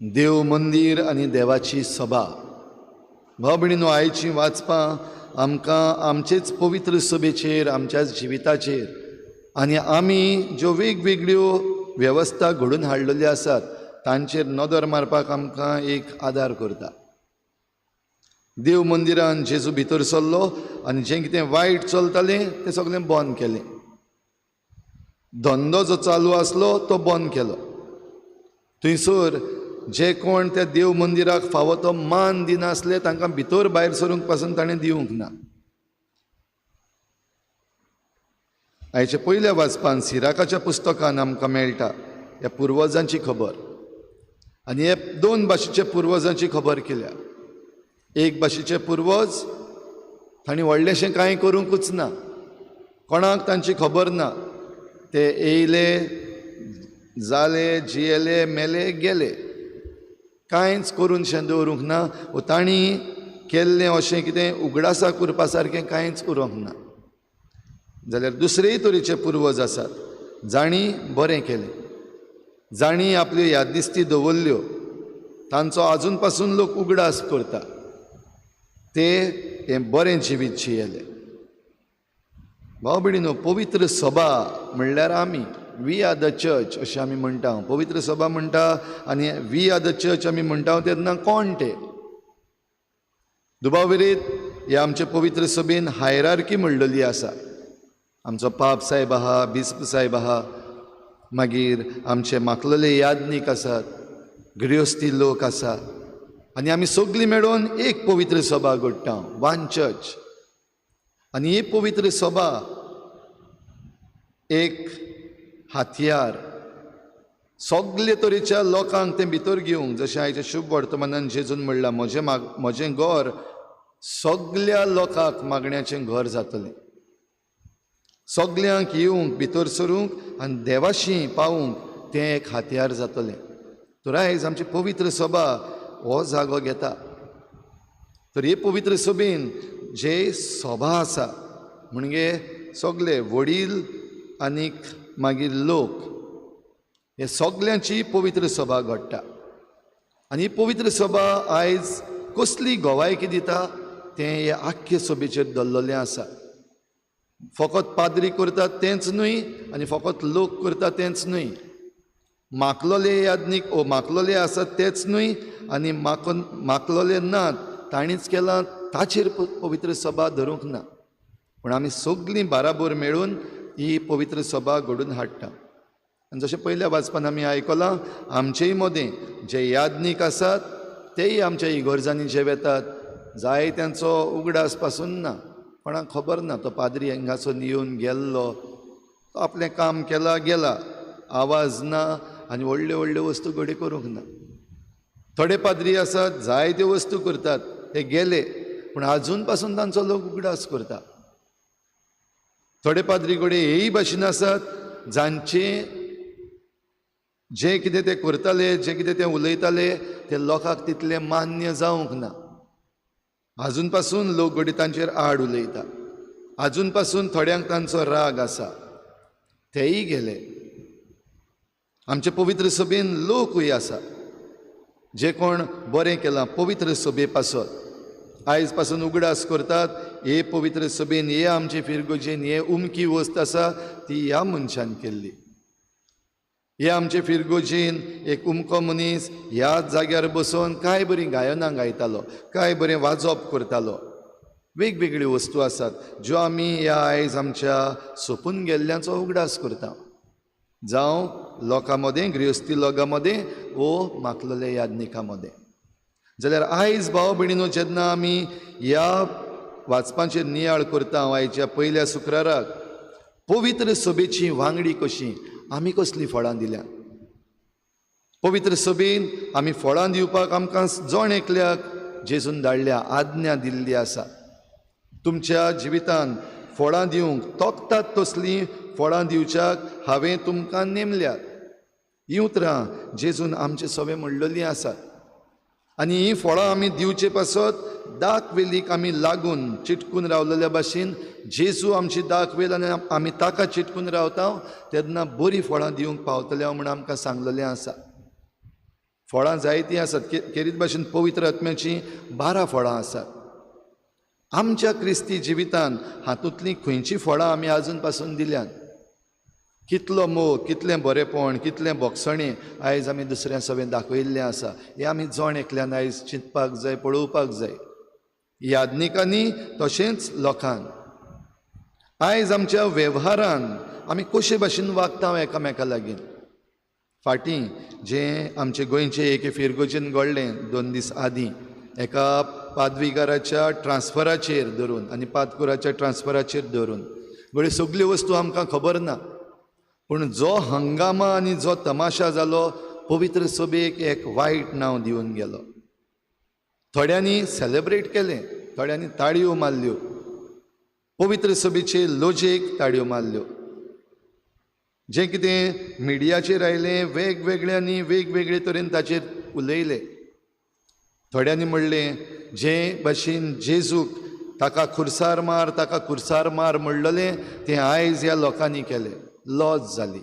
देव मंदीर आनी देवाची सभा. भाव भयणीनो, आयची वाचपां आमकां आमचेच पवित्र सभेचेर, आमच्याच जिविताचेर आनी आमी ज्यो वेगवेगळ्यो वेवस्था घडून हाडलेल्यो आसात तांचेर नदर मारपाक आमकां एक आदार करता. देव मंदिरान जेजू भितर सरलो आनी जें कितें वायट चलतालें तें सगळें बंद केलें. धंदो जो चालू आसलो तो बंद केलो. थंयसर जे कोण त्या देव मंदिराक फावो तो मान दिनासले तांकां भितर भायर सरूंक पासून ताणें दिवंक ना. आयच्या पयल्या वाचपान सिराकाच्या पुस्तकान आमकां मेळटा ह्या पुर्वजांची खबर आनी हे दोन भाशेच्या पुर्वजांची खबर केल्या. एक भाशेचे पुर्वज तांणी व्हडलेशें कांय करूंकूच ना, कोणाक तांची खबर ना. ते येयले, जाले, जियेले, मेले, गेले, कांयच करून शें दवरूंक ना. वो तांणी केल्लें अशें कितें उगडासाक उरपा सारकें कांयच उरूंक ना. जाल्यार दुसरेय तरेचे पुर्वज आसात जांणी बरें केलें, जांणी आपल्यो याददिस्ती दवरल्यो, तांचो आजून पासून लोक उगडास करता. ते हें बरें जिवीत जियेले. भाव भयणीनो, पवित्र सभा म्हणल्यार आमी, we are the church अशें आमी म्हणटा. पवित्र सभा म्हणटा आनी we are the church आमी म्हणटा तेन्ना कोण ते? दुबाविरीत ह्या आमचे पवित्र सभेन हायरार्की म्हणलेली आसा. आमचो पाप साहेब आहा, बिस्प साहेब आहा, मागीर आमचे माकलले यादनीक आसात, गृहस्थी लोक आसा आनी आमी सगळीं मेळून एक पवित्र सभा घडटा, वन चर्च. आनी ही पवित्र सभा एक हातयार सगळे तरेच्या लोकांक तें भितर घेवंक, जशें आयच्या शुभ वर्तमानान जेजून म्हणलां, म्हजें घर सगल्या लोकांक मागण्याचें घर जातलें. सगल्यांक येवंक, भितर सरूंक आनी देवाशी पावूंक तें एक हातयार जातलें. तर आयज आमची पवित्र सभा हो जागो घेता. तर हे पवित्र सभेन जे सभा आसा म्हणजे सगळे वडील आनीक मागीर लोक, हे सगल्यांची पवित्र सभा घडटा. आनी ही पवित्र सभा आयज कसली गवायकी दिता तें हे आख्खे सभेचेर दवरलेलें आसा. फकत पाद्री करतात तेंच न्हय आनी फकत लोक करता तेंच न्हय, माकलोले यादनीक ओ माकलोले आसात तेच न्हय आनी माकलोले नात ताणीच केलां ताचेर पवित्र सभा धरूंक ना. पूण आमी सगळीं बाराबोर मेळून ही पवित्र सभा घडून हाडटा. आनी जशें पयल्या वाचपान आमी आयकलां, आमचेय मदें जे यादनीक आसात तेय आमच्या इगर्जांनी जे वेतात, जाय तांचो उगडास पासून ना, कोणाक खबर ना तो पाद्री हांगासून येवन गेल्लो, तो आपलें काम केलां गेला, आवाज ना आनी व्हडल्यो व्हडल्यो वस्तू घडये करूंक ना. थोडे पाद्री आसात जायत्यो वस्तू करतात, ते गेले पूण आजून पासून तांचो लोक उगडास करता. थोडे पाद्री घडये हेय भाशेन आसात जांचे जें कितें ते करताले, जें कितें ते उलयताले ते लोकांक तितलें मान्य जावंक ना. आजून पासून लोक घडये तांचेर आड उलयता, आजून पासून थोड्यांक तांचो राग आसा, तेय गेले. आमचे पवित्र सभेन लोकूय आसा जे कोण बरें केलां पवित्र सभे पासत, आयज पासून उगडास करतात, हे पवित्र सभेन हे आमचे फिरगोजेन हे उमकी वस्त आसा ती ह्या मनशान केल्ली, हे आमचे फिरगोजेन एक उमको मनीस ह्या जाग्यार बसून काय बरीं गायनां गायतालो, काय बरें वाजोवप करतालो. वेगवेगळ्यो वस्तू आसात ज्यो आमी ह्या आयज आमच्या सोंपून गेल्ल्यांचो उगडास करता, जावं लोकां मदें, गृहस्थी लोकां मदें वो माकलोले यादनिकां मदें. जाल्यार आयज भाव भयणीनो, जेन्ना आमी ह्या वाचपांचेर नियाळ करता, आयच्या पयल्या शुक्राराक पवित्र सभेची वांगडी कशी आमी कसलीं फळां दिल्या, पवित्र सभेन आमी फळां दिवपाक आमकां जण एकल्याक जेजून धाडल्या, आज्ञा दिल्ली आसा. तुमच्या जिवितान फळां दिवंक तोखतात तसलीं फळां दिवच्याक हांवें तुमकां नेमल्यात. हीं उतरां जेजून आमचे सवे म्हणलेलीं आसात आनी हीं फळां आमी दिवचे पासत दाक वेलीक आमी लागून चिटकून रावलेल्या भाशेन जेजू आमची दाक वेल आनी आमी ताका चिटकून रावता तेन्ना बरीं फळां दिवंक पावतले म्हूण आमकां सांगलेलें आसा. फळां जायतीं आसात. खेरीत भाशेन पवित्र आत्म्याचीं 12 फळां आसात. आमच्या क्रिस्ती जिवितान हातूंतलीं खंयचीं फळां आमी आजून पासून दिल्यात? कितलो मोग, कितलें बरेंपण, कितलें भोगसणें आयज आमी दुसऱ्या सवें दाखयिल्लें आसा. हें आमी जण एकल्यान आयज चिंतपाक जाय, पळोवपाक जाय, याज्ञिकांनी तशेंच लोकांक. आयज आमच्या वेव्हारान आमी कशे भाशेन वागता एकामेका लागीं. फाटीं जें आमचे गोंयचे एके फिरगोजेन घडलें 2 दीस आदीं, एका पादविगाराच्या ट्रान्सफराचेर धरून आनी पादकुराच्या ट्रान्सफराचेर धरून घडये सगल्यो वस्तू आमकां खबर ना, पूण जो हंगामा आनी जो तमाशा जालो पवित्र सभेक एक वायट नांव दिवन गेलो. थोड्यांनी सेलेब्रेट केलें, थोड्यांनी ताळयो मारल्यो, पवित्र सभेचे लोजेक ताळयो मारल्यो. जें कितें मिडियाचेर आयलें वेगवेगळ्यांनी वेगवेगळे तरेन ताचेर उलयले. थोड्यांनी म्हणलें जे भाशेन जेजूक ताका खुर्सार मार, ताका खुर्सार मार म्हणलें तें आयज ह्या लोकांनी केलें, लॉज जाली.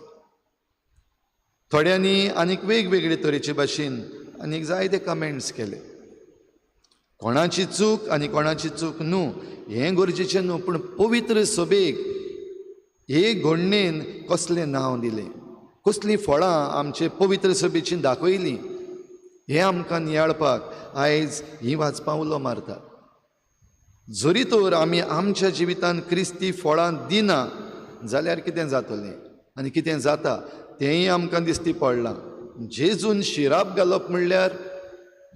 थोड्यांनी आनीक वेगवेगळे तरेचे भाशेन आनीक जायते कमेंट्स केले. कोणाची चूक आनी कोणाची चूक न्हू हें गरजेचें न्हू, पूण पवित्र सभेक हे घडणेन कसलें नांव दिलें, कसलीं फळां आमचे पवित्र सभेचीं दाखयलीं हें आमकां नियाळपाक आयज हीं वाचपां उलो मारता. जरी तर आमी आमच्या जिवितांत क्रिस्ती फळां दिना जाल्यार कितें जातलें आनी कितें जाता तेंय आमकां दिसती पडलां. जेजून शिराप घालप म्हणल्यार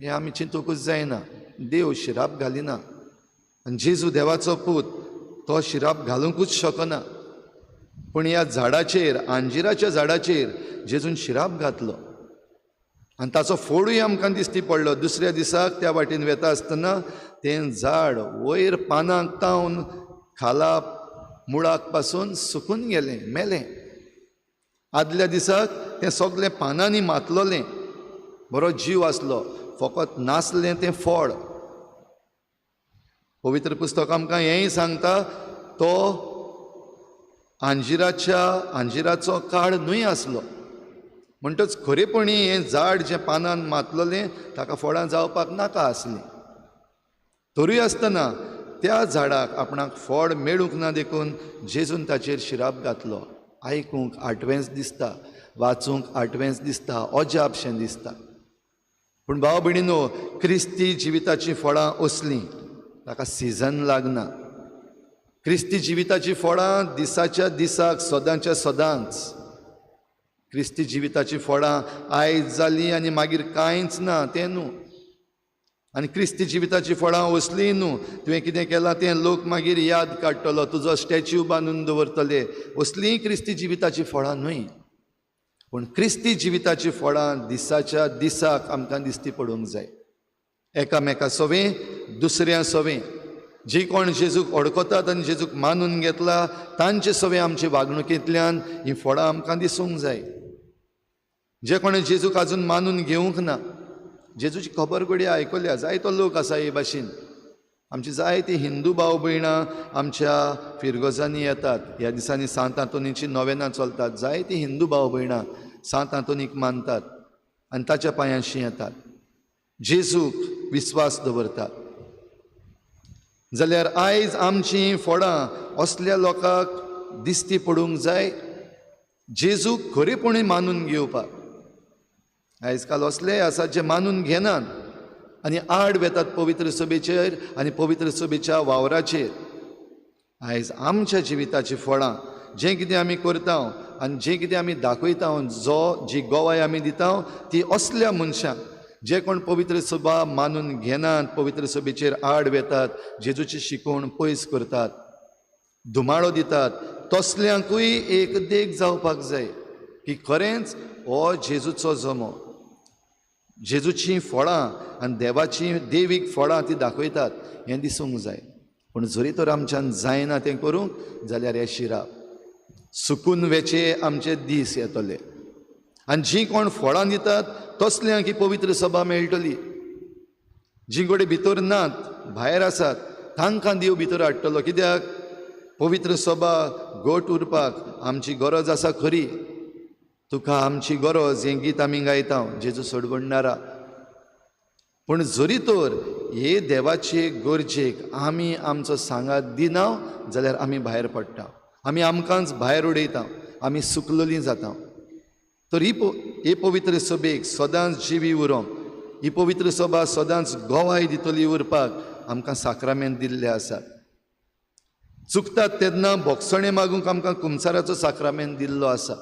हें आमी चिंतूकूच जायना. देव शिराप घालिना आनी जेजू देवाचो पूत, तो शिराप घालुंकूच शकना. पूण ह्या झाडाचेर, आंजिराच्या झाडाचेर जेजून शिराप घातलो आनी ताचो फोडूय आमकां दिसती पडलो. दुसऱ्या दिसाक त्या वाटेन वेता आसतना तें झाड वयर पानांक तावन खाला मुळाक पासून सुकून गेलें, मेलें. आदल्या दिसाक तें सगळें पानांनी मातलोलें, बरो जीव आसलो, फकत नासलें तें फळ. पवित्र पुस्तक आमकां हेंय सांगता, तो आंजिराचो काळ न्हय आसलो. म्हणटच खरेपणी हें झाड जें पानान मातलोलें ताका फळां जावपाक नाका आसलीं. तरूय आसतना त्या झाडाक आपणाक फळ मेळूंक ना देखून जेजून ताचेर शिराप घातलो. आयकूंक आठवेंच दिसता, वाचूंक आठवेंच दिसता, अजापशें दिसता. पूण भाव भयणीनो, क्रिस्ती जिविताचीं फळां असलीं, ताका सिजन लागना. क्रिस्ती जिविताचीं फळां दिसाच्या दिसाक, सदांच्या सदांच. क्रिस्ती जिविताचीं फळां आयज जालीं आनी मागीर कांयच ना तें न्हू. आनी क्रिस्ती जिविताचीं फळां असलीं न्हू, तुवें कितें केलां तें लोक मागीर याद काडटलो, तुजो स्टॅच्यू बांदून दवरतले, असलीं क्रिस्ती जिविताचीं फळां न्हय. पूण क्रिस्ती जिविताचीं फळां दिसाच्या दिसाक आमकां दिसती पडूंक जाय. एकामेका सवें, दुसऱ्या सवें, जी कोण जेजूक अडकतात आनी जेजूक मानून घेतला तांचे सवें आमचे वागणुकेंतल्यान हीं फळां आमकां दिसूंक जाय. जे कोणें जेजूक आजून मानून घेवंक ना, जेजूची खबर घडये आयकल्या, जायतो लोक आसा हे भाशेन. आमची जायती हिंदू भाव भयणां आमच्या फिरगोजांनी येतात. ह्या दिसांनी सांत आंतोनीची नोवेनां चलतात. जायती हिंदू भाव भयणां सांत आंतोनीक मानतात आनी ताच्या पांयांशी येतात, जेजूक विस्वास दवरतात. जाल्यार आयज आमचीं फळां असल्या लोकांक दिसती पडूंक जाय, जेजूक खरेपणी मानून घेवपाक. आयज काल असले आसात जे मानून घेनात आनी आड वेतात पवित्र सभेचेर आनी पवित्र सभेच्या वावराचेर. आयज आमच्या जिविताचीं फळां, जें कितें आमी करता आनी जें कितें आमी दाखयता, जो जी गवाय आमी दिता ती असल्या मनशांक जे कोण पवित्र सभा मानून घेनात, पवित्र सभेचेर आड वेतात, जेजूची शिकवण पयस करतात, धुमाळो दितात, तसल्यांकूय एक देख जावपाक जाय की खरेंच हो जेजूचो जमो, जेजूचीं फळां आनी देवाचीं देवीक फळां ती दाखयतात हें दिसूंक जाय. पूण जरी तर आमच्यान जायना तें करूंक जाल्यार हे शिराप सुकून वेचे आमचे दीस येतले. आनी जीं कोण फळां दितात तसल्यांक ही पवित्र सभा मेळटली. जीं घडये भितर नात, भायर आसात, तांकां देव भितर हाडटलो. कित्याक पवित्र सभा घट उरपाक आमची गरज आसा खरी. तुका आमची गरज हें गीत आमी गायता, जेजू सोडवणणारा. पूण जरी तर हे देवाचे गरजेक आमी आमचो सांगात दिना जाल्यार आमी भायर पडटा, आमी आमकांच भायर उडयता, आमी सुकलेलीं जाता. तर ही पवित्र सभेक सदांच जिवी उरोंक, ही पवित्र सभा सदांच गोवाय दितली उरपाक आमकां साक्रामेंत दिल्ले आसात. चुकतात तेन्ना भोगसणें मागूंक आमकां कुमसाराचो साक्रामेंत दिल्लो आसा.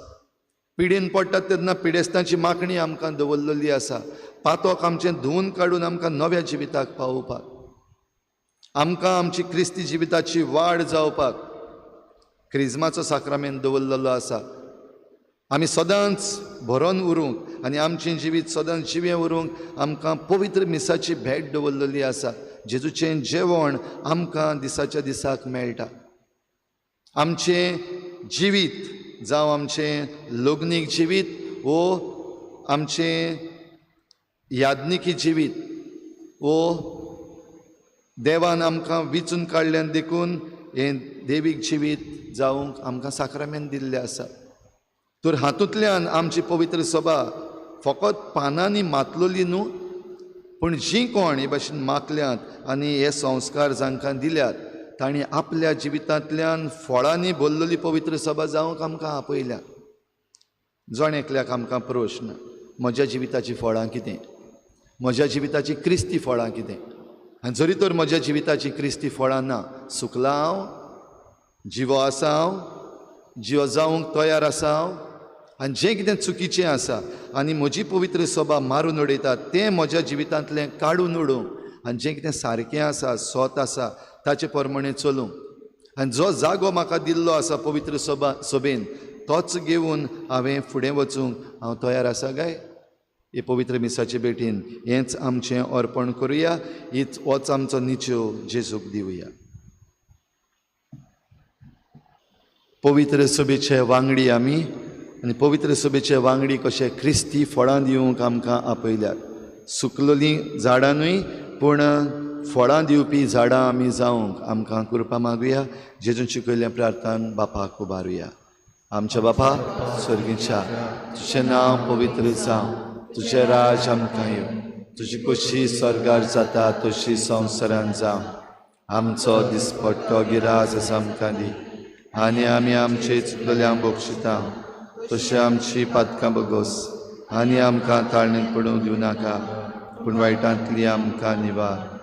पिडेन पडटात तेन्ना पिडेस्तांची मागणी आमकां दवरलेली आसा. पातोक आमचें धुवून काडून आमकां नव्या जिविताक पावोवपाक, आमकां आमची क्रिस्ती जिविताची वाड जावपाक क्रिज्माचो साक्रामेंत दवरलेलो आसा. आमी सदांच भरोन उरूंक आनी आमचें जिवीत सदांच जिवें उरूंक आमकां पवित्र मिसाची भेट दवरलेली आसा. जेजूचें जेवण आमकां दिसाच्या दिसाक मेळटा. आमचें जिवीत जावं आमचें लग्नीक जिवीत वो आमचें याज्ञिकी जिवीत वो देवान आमकां विचून काडल्यान देखून हें देवीक जिवीत जावंक आमकां साक्रामेंत दिल्लें आसा. तर हातूंतल्यान आमची पवित्र सभा फकत पानांनी मातलोली न्हू, पूण जीं कोण हे भाशेन मातल्यांत आनी हे संस्कार जांकां दिल्यात तांणी आपल्या जिवितांतल्यान फळांनी भरलेली पवित्र सभा जावंक आमकां आपयल्या. जण एकल्याक आमकां प्रश्न, म्हज्या जिविताचीं फळां कितें, म्हज्या जिविताचीं क्रिस्ती फळां कितें? आनी जरी तर म्हज्या जिविताचीं क्रिस्ती फळां ना, सुकलां हांव, जिवो आसा हांव, जिवो जावंक तयार आसा हांव, आनी जें कितें चुकीचें आसा आनी म्हजी पवित्र सभा मारून उडयता तें म्हज्या जिवितांतलें काडून उडोवंक आनी जें कितें सारकें आसा, सोत आसा ताचे प्रमाणें चलूंक, आनी जो जागो म्हाका दिल्लो आसा पवित्र सभा सभेन तोच घेवन हांवें फुडें वचूंक हांव तयार आसा काय? हे पवित्र मिसाचे भेटीन हेंच आमचें अर्पण करुया, हीच होच आमचो निचेव जेजूक दिवया. पवित्र सभेचे वांगडी आमी आनी पवित्र सभेचे वांगडी कशे क्रिस्ती फळां दिवंक आमकां आपयल्यात. सुकलेलीं झाडां न्हय पूण फळां दिवपी झाडां आमी जावंक आमकां कृपा मागुया. जेजून शिकयल्ल्या प्रार्थन बापाक उबारुया. आमच्या बापा स्वर्गीच्या, तुजें नांव पवित्र जावं, तुजें राज आमकां येवं, तुजी खोशी स्वर्गार जाता तशी संवसारान जावं. आमचो दिसपट्टो गिराज आमकां दी आनी आमी आमचे चुकलेल्यांक बक्षिता तशें आमची पातकां बगोस आनी आमकां ताळणेंत पडूंक दिवं नाका, पूण वायटांतली आमकां निवार.